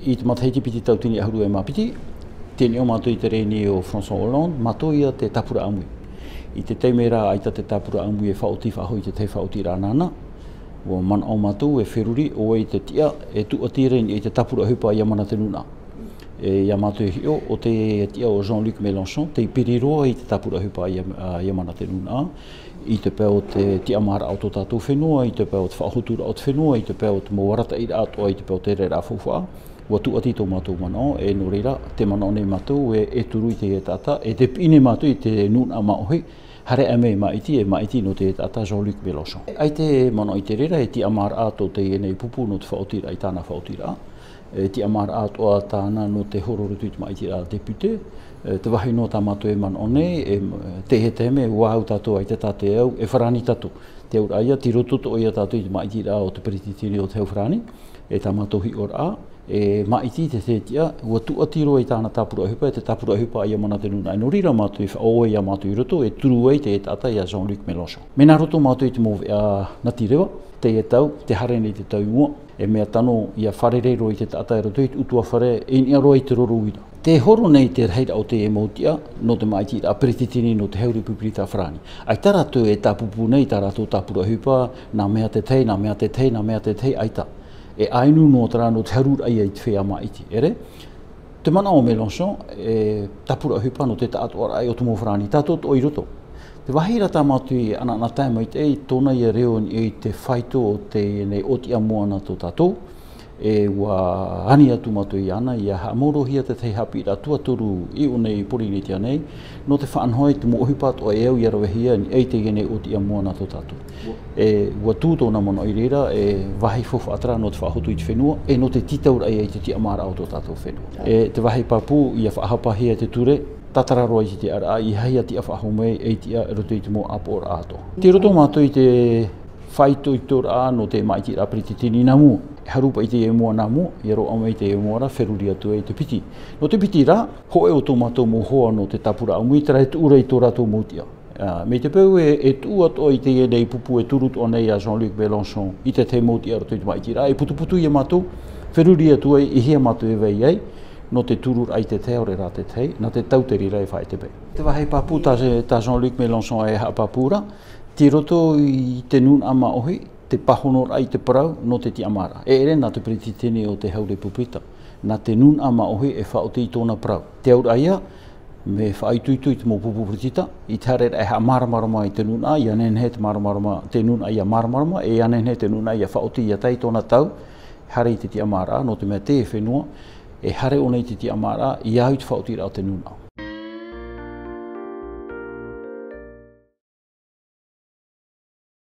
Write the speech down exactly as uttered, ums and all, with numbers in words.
I te matahiti piti tauatini ʻahuru e mā piti, tei niʻa mātou i te rēni o François Hollande, mātou ia te tāpura ʻāmui. I te taime ra, ʻaita te tāpura ʻāmui e faʻaoti faʻahou i te tahi faʻaotiraʻa nāna, ʻua manaʻo mātou e feruri ʻo vai te tiʻa e tūʻati ra i te tāpura ʻohipa ia Mana te Nūnaʻa. E, ia mātou e hiʻo, ʻo te tiʻa o Jean-Luc Mélenchon, tei piri roa i te tāpura ʻohipa ia, a, ia Mana te Nūnaʻa, i te pae o te tiʻamāraʻa o tō tātou fenua, i te pae o te faʻahoturaʻa o te fenua, i te pae o te mau arataʻiraʻa atoʻa, i te pae o te reira faufaʻa, ʻua tūʻati tō mātou manaʻo, e nō reira, tē manaʻo nei mātou, e, e turu i teie taʻata, e tē piʻi nei mātou i te nūnaʻa māʻohi, haere aʻe mai māʻiti, e māʻiti nō teie taʻata Jean-Luc Mélenchon. ʻAita e manaʻo i te reira, e tiʻamāraʻa tō teie nei pupu nō te faʻaotiraʻa i tāna faʻaotiraʻa. E tiʻamāraʻa atoʻa tāna nō te horo i roto i te māʻitiraʻa député, e, te vāhi noa tā mātou e manaʻo nei, e, teie taime, ʻua au tātou ʻaita tā te au, e farāni tātou. Te auraʻa ia, tei roto atoʻa ia tātou i te māʻitiraʻa o te peretiteni o te hau farāni, e tā mātou hiʻoraʻa, e māʻiti te, te tiʻa, ʻua tūʻati roa i tāna tāpura ʻohipa, e te tāpura ʻohipa ia Mana te Nūnaʻa. Nō reira mātou i faʻaō ai ia mātou i roto, e turu ai te taʻata ia Jean-Luc Mélenchon. Mea nā roto mātou i te mau veʻa natireva, teie tau, tē haere nei te tau i mua, e mea tano ia fārerei roa i te taʻata i roto i te ʻutuāfare, i niʻa roa i te roro uira. Tē horo nei te rahiraʻa o teie mau tiʻa, nō te māʻitiraʻa peretiteni nō te hau Republika Farāni. ʻAita rātou e tāpūpū nei tā rātou tāpura ʻohipa, nā mea te tahi, nā mea te tahi, nā mea te tahi, ʻaita. E ʻainu noa terā nō te haruraʻa ia i te feiā māʻiti. ʻEre, te manaʻo o Mélenchon, e tāpura ʻohipa nō te taʻatoʻaraʻa o te mau farāni, tātou atoʻa i roto. Te vāhi ra tā mātou i ʻanaʻanatae maitaʻi, tōna ia reo i te faito o teie nei ʻōtiʻa moana tō tātou, e ʻua ani atu mātou iāna, ʻia haʻamauruhia te tahi haʻapiʻiraʻa tuatoru i ʻō nei i Pōrīnetia nei, nō te faʻanaho i te mau ʻohipa atoʻa e au ʻia ravehia i teie nei ʻōtiʻa moana tō tātou. E ʻua tū tōna manaʻo i reira, e vāhi faufaʻa terā nō te faʻahotu i te fenua, e nō te tītauraʻa ia i te tiʻamāraʻa o tō tātou fenua. E te vāhi pāpū, ʻia faʻahapahia te ture, tātara roa i te tiʻaraʻa, ʻeiaha tiʻa faʻahou mai, e tiʻa i roto i te mau ʻāpoʻoraʻa atoʻa. Tei roto mātou i te faʻaitoitoraʻa nō te māʻitiraʻa peretiteni nā mua. E haru paʻi teie mua nā mua, ʻia roaʻa mai teie mua ra, feruri atu ai te piti. Nō te piti ra, hōʻē o tō mātou mau hoa nō te tāpura ʻāmui, terā e tuʻu ra i tō rātou mau tiʻa. Ā, mai te peu e, e tuʻu atoʻa i teie nei pupu e turu atoʻa nei a Jean-Luc Mélenchon i te tahi mau tiʻa i roto i te māʻitiraʻa, e putuputu ia mātou, feruri atu ai, ʻeiaha mātou e vai ai, nō te tururaʻa i te tahi, ʻaore rā te tahi, nā te tau te reira e faʻaʻite mai. Te vāhi pāpū tā, tā Jean-Luc Mélenchon e haʻapāpū ra, tei roto i te nūnaʻa māʻohi, te pāhonoraʻa i te parau nō te tiʻamāraʻa. E ʻere nā te peretiteni o te hau Republika, nā te nūnaʻa māʻohi e faʻaoti i tōna parau. Te auraʻa ia, mea faʻaitoito i te mau pupu peretiteni, i te haereraʻa e haʻamāramarama i te nūnaʻa, ʻia nehenehe te māramarama, te nūnaʻa ʻia māramarama, e ʻia nehenehe te nūnaʻa ʻia faʻaoti ʻia tae i tōna tau, haere i te tiʻamāraʻa, nō te mea teie fenua, e haere ʻōna i te tiʻamāraʻa, ʻia au i te faʻaotiraʻa o te nūnaʻa.